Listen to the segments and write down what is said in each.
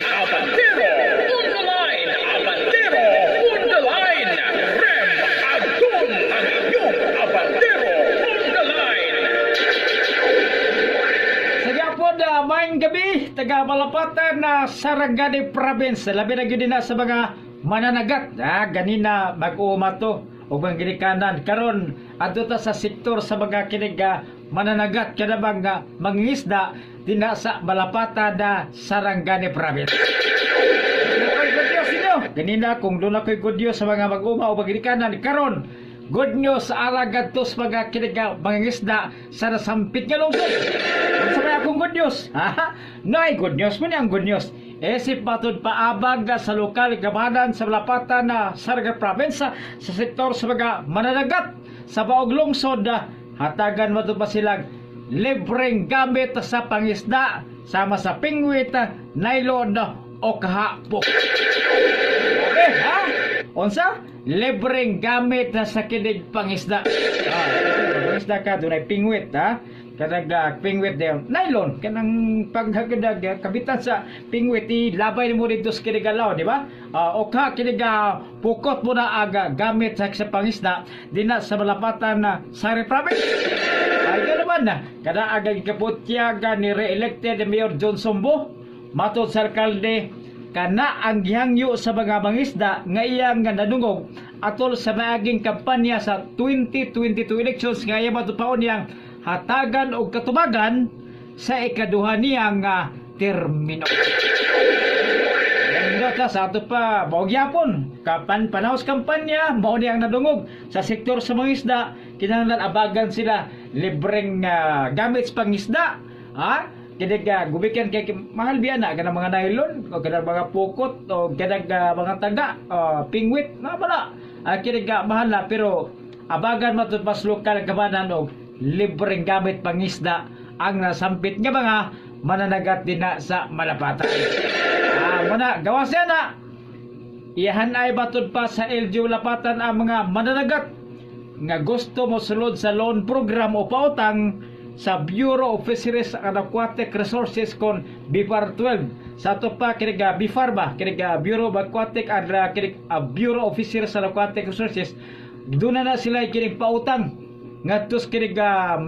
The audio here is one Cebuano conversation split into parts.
Abantero on the line! Abantero on the line! Rem Agdon ang inyong Abantero on the line! Sa gyapon na maayong gabi, taga Malapatan na Sarangani Province. Labi na gyud na sa mga mananagat. Ah, ganina mag-uuma to og mga ginikanan. Karon adto ta sa sektor sa mga kinig mananagat kada mga mangingisda dinha sa Malapatan na Sarangani Province. Ako'y good news ninyo. Ganina kung duna ko'y good news sa mga mag-uma o mga ginikanan karon, good news sa ara gadto sa mga kinig mangingisda sa nasampit nga lungsod. Unsa may akong good news? Ha? Nay, good news mo niya ang good news. Isip matud paabag sa lokal gamanan sa Malapatan na Sarangani Province sa sektor sa mga mananagat sa baog lungsod, hatagan matud pa silang libreng gamit sa pangisda sama sa pingwit, nylon o kahapok. Okay, ha? Unsa? Libreng gamit na sa kinig pangisda. Ah, pangisda ka dunay pingwit, ha? Kanang pingwit dayon. Nylon kanang paghagidag kabitan sa pingwit, ilabay nimo dito sa kinig alaw, di ba? O ka kinig pukot mo na aga gamit sa pangisda dinha sa Malapatan na Sari Province. Ay ka naman na kada aga gikaputya ni re-elected Mayor John Sumbo. Matod sa alkalde, kana ang gihangyo sa mga mangisda nga iyang nga nadungog atol sa maaging kampanya sa 2022 elections nga iya matupaon niyang hatagan og katubagan sa ikaduha niyang termino. Nindot sa ato pa mao gyapon kapan panahon sa kampanya, mao niyang nadungog sa sektor sa mga isda, kinahanglan abagan sila libreng gamit sa pangisda, ha, kini ka gumikan kay mahal biya na kanang mga nylon o kanang mga pukot o kanang mga taga pingwit na wala kini ka mahal na, pero abagan matud mas lokal kamanan og libreng gamit pangisda ang nasampit nga mga mananagat dinha sa Malapatan. Ah, muna gawas yan na. Iyahan ay batud pa sa LGU Lapatan ang mga mananagat nga gusto mo sulod sa loan program o pautang sa Bureau of Fisheries and Aquatic Resources kon BFAR 12. Sa ato pa kinig BFAR ba, kinig Bureau of Aquatic and kinig Bureau of Fisheries and Aquatic Resources, doon na sila kinig pautang ngadto sa kinig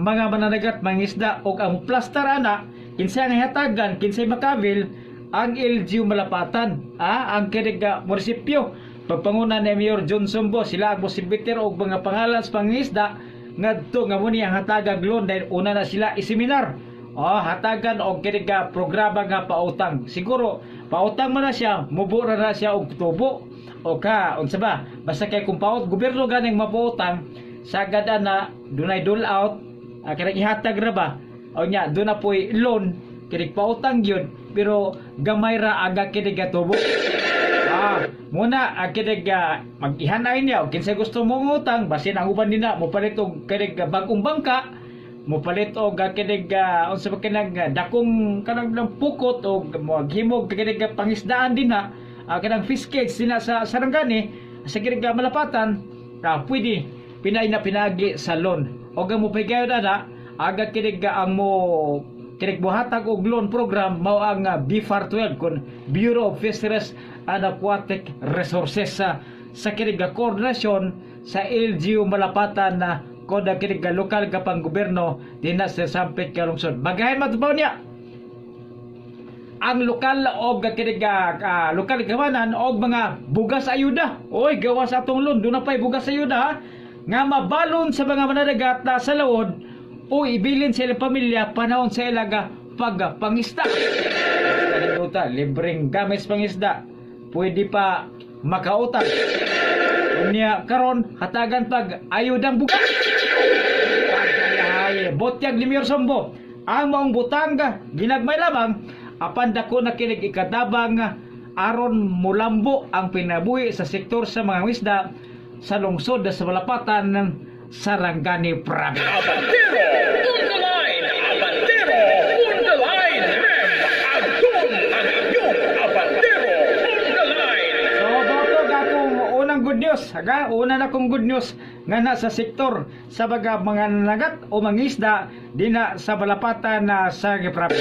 mga mananagat mangisda og ang plastar ana, kinsay ang hatagan, kinsay makabil, ang LGU Malapatan, ang kinig munisipyo pagpanguna ni Mayor John Sumbo. Sila ang mosubmitir og mga pangalan sa pangingisda ngadto nga mo niya hatagag loan dahil una na sila iseminar. Oh, hatagan og kinig programa nga pautang. Siguro pautang man na siya, mubo ra na siya og tubo o ka unsa ba, basta kay kung paut gobyerno ganing mapautang sagad ana dunay dole out, kanang ihatag ra ba o nya doon na po'y loan kinig pautang gyud, pero gamay ra aga kinig tubo. Ah, muna ang kinig mag-ihanay niya og kinsay gusto mo ngutang, basin ang uban nila mo palit og kinig bag-ong bangka, mo palit og kinig unsa ba kanang dakong kanang lang pukot og moghimog kinig pangisdaan dinha, kanang fish cage dinha sa Sarangani sa kinig Malapatan, pwede pinay na pinagi sa loan og ang mo pahigayon ana aga kinig ang mo kinig buhatag og loan program mao ang BFAR 12 kon Bureau of Fisheries and Aquatic Resources sa kinig koordinasyon sa LGU Malapatan na kon ang kinig lokal ka panggobyerno dinha sa Sampit ka lungsod. Bagahin matupaw niya ang lokal og kinig lokal kamanan og mga bugas ayuda. Oy, gawas atong loan, duna pay bugas ayuda, ha? Nga mabalon sa mga mananagat na sa lawod o ibilin sa ilang pamilya panahon sa ilang pagpangisda. Kanindota, libreng gamit sa pangisda. Pwede pa makautang. Unya karon hatagan pag ayudang bugas. Pagkayahay, botyag ni Mayor Sumbo. Ang maong butang ginagmay lamang apan dako na kinig ikatabang aron mulambo ang pinabuhi sa sektor sa mga isda sa lungsod sa Malapatan ng Sarangani Province. Abantero on the line! Abantero on the line! Rem Agdon ang inyong Abantero on the line! So, boto akong unang good news. Aga, una na akong good news nga na sa sektor sa mga nagat o mangisda dinha sa Malapatan na sa Province.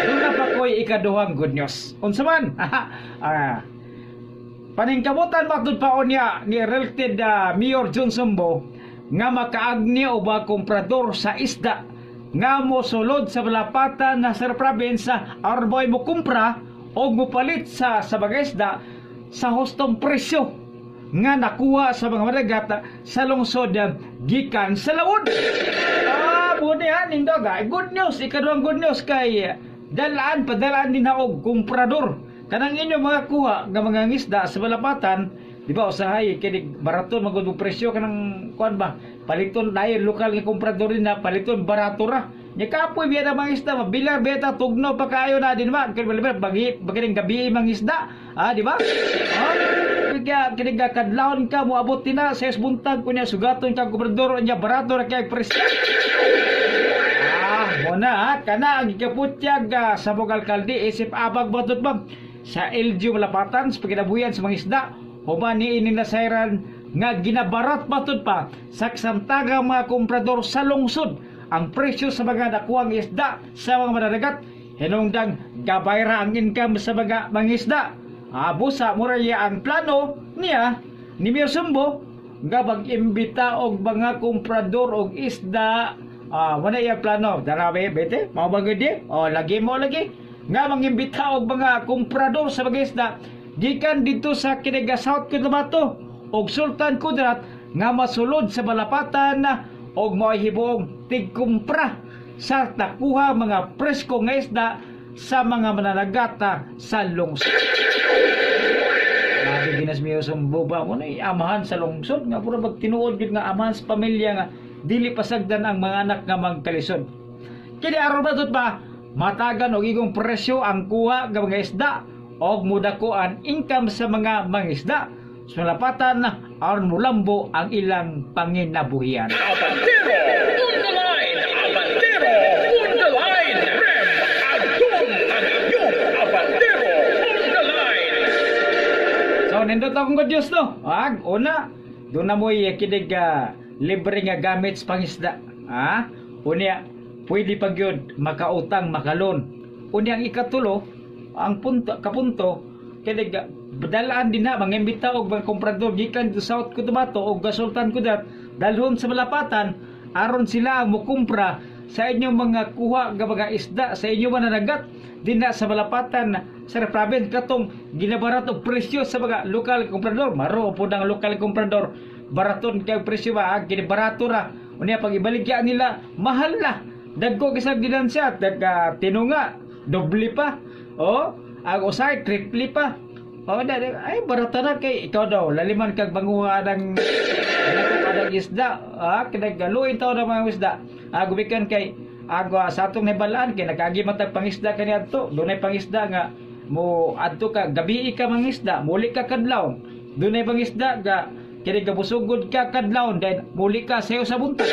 Doon na pa ko mo'y ikaduhang good news. Unsa man? Paningkamutan matud pa unya ni elected Mayor John Sumbo nga makaagni og mga komprador sa isda nga mosulod sa malapatan na sa province aron mo'y mokumpra o mopalit sa mga isda sa hustong presyo nga nakuha sa mga managat sa lungsod gikan sa lawod. Muni ha, nindog ha. Good news, ikaduhang good news kay dalaan, padalaan din na og kumprador. Kanang inyo mga kuha nga mga ngisda sa malapatan, di ba usahay kini baraton magud og presyo kanang kuan ba? Paliton dahil lokal nga komprador din na paliton barato ra. Nya kapoy biya na mga isda, mabilar beta tugno pa kaayo na din ba? Kay bagi bagi gabi mga isda. Ah, di ba? Ah, kaya kini kadlawon ka moabot din na sa buntag kunya sugaton ka komprador nya barato ra kay presyo. Mo na ha, kana ang gikaputyag sa mong alkalde isip abag batot ba sa LGU Malapatan sa pagkinabuhian sa mga isda human ni ini nasayran nga ginabarat matud pa sa kasamtangang mga komprador sa lungsod ang presyo sa mga nakuhang isda sa mga mananagat, hinungdang gabayra ang income sa mga mangisda. Busa mura niya ang plano niya ni Mayor Sumbo nga mag-imbita og mga komprador og isda. Wala iya plano. Darabe, bete, mao ba gud? Oh, lagi mo lagi. Nga mangimbita og mga komprador sa mga isda gikan dito sa Kiniga South Cotabato og Sultan Kudarat nga masulod sa malapatan og mahibuong tigkumpra sa nakuha mga presko nga isda sa mga mananagata sa lungsod. Grabe ginas miyo sa ba mo na amahan sa lungsod nga puro pag tinuod gyud nga amahan sa pamilya nga dili pasagdan ang mga anak nga magkalisod. Kini aron ba ba matagan og igong presyo ang kuha nga mga isda og mudako ang income sa mga mangisda. Sulapatan aron mulambo ang ilang panginabuhian. Abantero on the line! Abantero on the line! Rem Adun ang inyong Abantero on the line! So nindot akong good news, no. Ag una, doon na mo'y kinig libre nga gamit sa pangisda. Ha? Unya, pwede pa gyud makautang, makalon. Unya ang ikatulo, ang punto kapunto kinig dalaan din na mangimbita og mga komprador gikan sa South Cotabato og Sultan Kudarat dalhon sa malapatan aron sila ang mukumpra sa inyong mga kuha nga mga isda sa inyong mananagat dinha sa malapatan sa province katong ginabarat og presyo sa mga lokal komprador. Maro po ng lokal komprador, baraton kay presyo ba, ginibarato ra. Unya pag ibaligya nila, mahal na, dagko kisag ginansya, dag tinunga, doble pa, oh, ang usay triple pa. Oh, da, ay barata na kay ikaw daw laliman kag banguha ng ng isda, kinagaluin taw ng mga isda. Gumikan kay agwa sa atong nabalaan kay nagagi man tag pangisda kaniadto, dunay pangisda nga mo adto ka gabi ka mangisda, muli ka kadlawon. Dunay pangisda ga kini gabusugod ka kadlawon, then muli ka sayo sa buntag.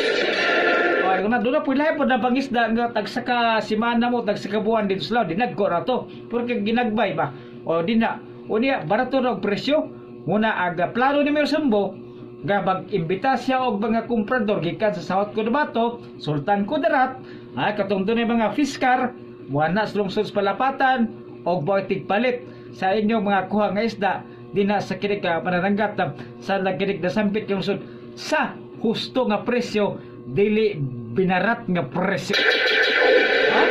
Ay, na doon na pwede po na pangisda nga tagsa ka simana mo, tagsa ka buwan dito sa law, dinagko ra to. Porque ginagbay ba? O di na. Unya barato ra og presyo. Muna aga plano ni Mayor Sumbo nga mag-imbita siya og mga komprador gikan sa South Cotabato, Sultan Kudarat, ay katong dunay mga fiskar, muana sa lungsod sa Palapatan og boy tigpalit sa inyong mga kuha nga isda dinha sa kinig panananggat sa nagkinig nasampit kay lungsod sa husto nga presyo, dili binarat nga presyo. Ha?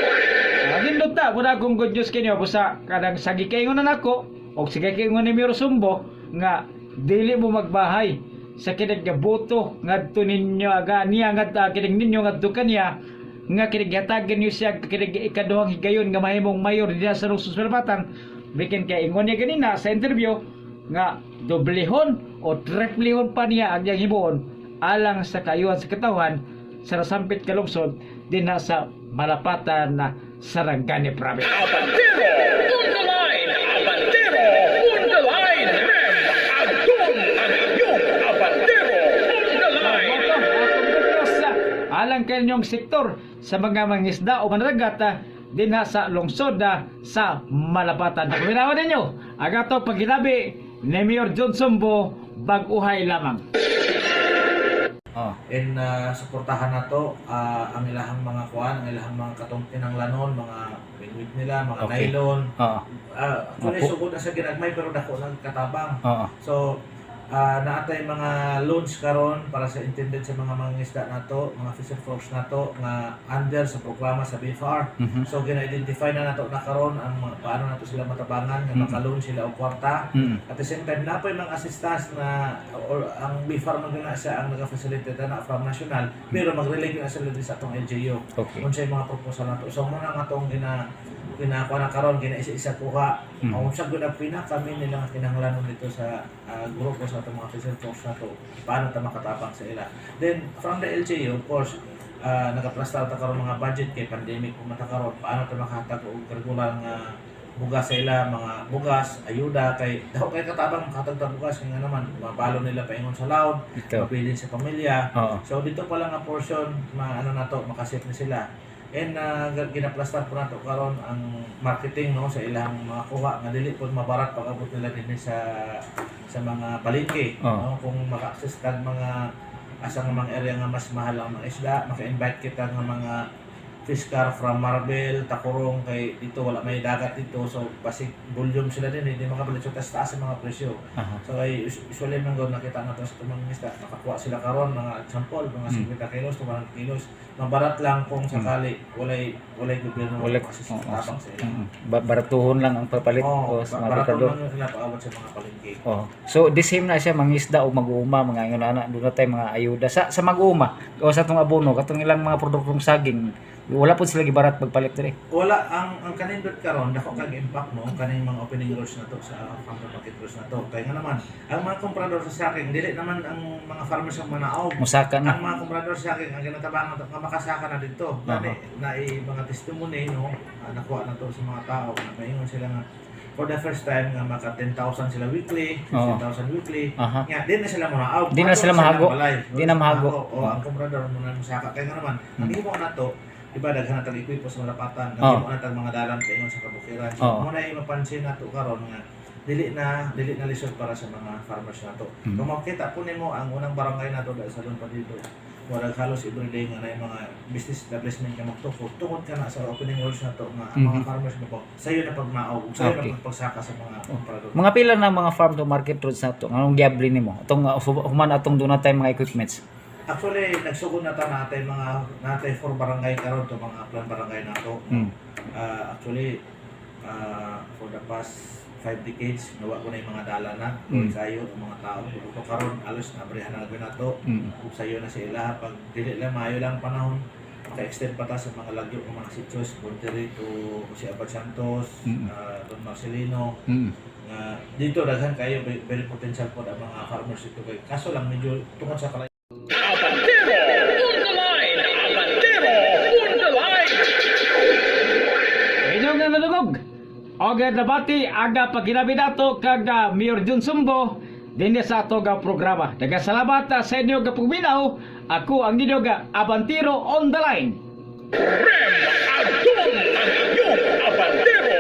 Nindot ta, muna akong good news kinyo, busa kanang sagi kayo na nako, og sige kayo ni Mayor Sumbo, nga dili mo magbahay sa kinig nga boto ngadto ninyo aga niya ngadto kinig ninyo ngadto kaniya nga kinig hatagan niyo siya kinig ikaduhang higayon nga mahimong mayor dinha sa lungsod sa Malapatan, bikin kay ingon niya ganina sa interview nga doblehon o triplehon pa niya ang iyang himuon alang sa kaayuhan sa katawhan sa nasampit kalungsod dinha sa Malapatan na Sarangani Province. Abantero on the line! Abantero on the line! Rem Adun ang inyong Abantero on the line! Welcome, akong good news alang kanyong sektor sa mga mangisda o manaragata dinha sa lungsod sa Malapatan. Paminawan ninyo ang ato pagkinabi ni Mayor John Sumbo bag-uhay lamang. And suportahan nato ang ilahang mga kuan, ang ilahang mga katong kinanglanon, mga bingwit nila, mga nylon. Actually, sugod na sa ginagmay pero dako ng katabang. So naatay mga loans karon para sa intended sa mga mangingisda nato, mga fisher folks nato nga under sa programa sa BFAR. So gina-identify na nato na karon ang mga, paano nato sila matabangan nga maka-loan sila og kwarta. At the same time, napoy mga assistance na or ang BFAR man gyud na siya ang nag-facilitate na from national, pero mag-relay gyud na sila din sa atong LGU. Unsay mga proposal nato. So muna nga atong ginakuha na karon, gina isa-isa kuha. Ang unsa gyud ang pinaka main nila nga kinahanglanon dito sa grupo sa atong mga fisher folks nato, paano ta makatabang sa ila. Then from the LGU, of course, nagaplastar ta karon mga budget kay pandemic kung mata karon, paano ta makahatag og regular nga bugas sa ila, mga bugas, ayuda, kay dako kay katabang makahatag ta bugas kay nga naman mabalo nila paingon sa laod, mabilin sa pamilya. So dito pa lang nga portion, maano na to, makaset na sila. And ginaplastar po nato karon ang marketing, no, sa ilang mga kuha nga dili po mabarat pag-abot nila dinhi sa mga palengke, no? Kung maka-access kag mga asa nga mga area nga mas mahal ang mga isda, maka-invite kita nga mga fish car from Marbel, Tacurong, kay dito wala may dagat dito, so basig volume sila din, hindi makapalit, so taas taas ang mga presyo. So ay usually man gud nakita na to sa tumang isda, nakakuha sila karon mga example, mga 50 kilos to 100 kilos, mabarat lang kung sakali walay walay gobyerno kasi tabang sa ila. Baratuhon lang ang papalit Oh, o sa mga barato pescador. lang yung sila paabot sa mga palengke. Oh. So the same na siya mangisda o mag-uuma, mga ingon ana, doon na tayo mga ayuda sa mag-uuma o sa atong abono, katong ilang mga produktong saging, wala po sila gibarat pagpalit diri. Wala, ang kanindot karon dako kag impact, no, kaning mga opening roads na to sa farm to market roads na to. Kay nga naman ang mga komprador sa saging, dili naman ang mga farmers ang manaog. Musaka na. Ang mga komprador sa saging ang ginatabangan to nga makasaka na dito. Gani na mga testimony, no, nakuha na to sa mga tao na maingon sila nga for the first time nga maka 10,000 sila weekly, 15,000 weekly. Nga di na sila manaog. Di na sila mahago. Balay. Di na mahago. O ang komprador mo na musaka kay nga naman ang himo na to, di ba daghan na tag equipo sa malapatan, ang himo na tag mga dalan paingon sa kabukiran. So mo na mapansin nato karon nga dili na lisod para sa mga farmers nato. Kung makita po nimo ang unang barangay nato dahil sa Lumpa dito, wala halos everyday nga na yung mga business establishment nga magtukod tungod ka na sa opening roads nato nga ang mga farmers mo po sayo na pagmaog, sayo na pagpagsaka sa mga komprador. Mga pila na mga farm to market roads na to? Anong giabli nimo? Atong human atong doon na tayo mga equipments. Actually, nagsugod na ta natay mga natay for barangay karon to, mga plan barangay nato. Actually, for the past 5 decades, nawa ko na yung mga dala na, sayo ng mga tao. Pero karon alos na abrihan na na to. Ug sayo na sila pag dili lang maayo lang panahon, maka-extend pa ta sa mga lagyo ng mga sitios, Monterrey to Jose Abad Santos, Don Marcelino, nga dito daghan kayo, very, very potential po ang mga farmers dito kay kaso lang medyo tungod sa kalay Abantero on the line! Abantero on the line! Inyong nga nadungog. Og nabati aga paginabi nato kag Mayor Jun Sumbo dinhi sa ato nga programa. Daghang sa inyo nga pagminaw. Ako ang inyo nga Abantero on the line. Rem Adon ang inyong Abantero.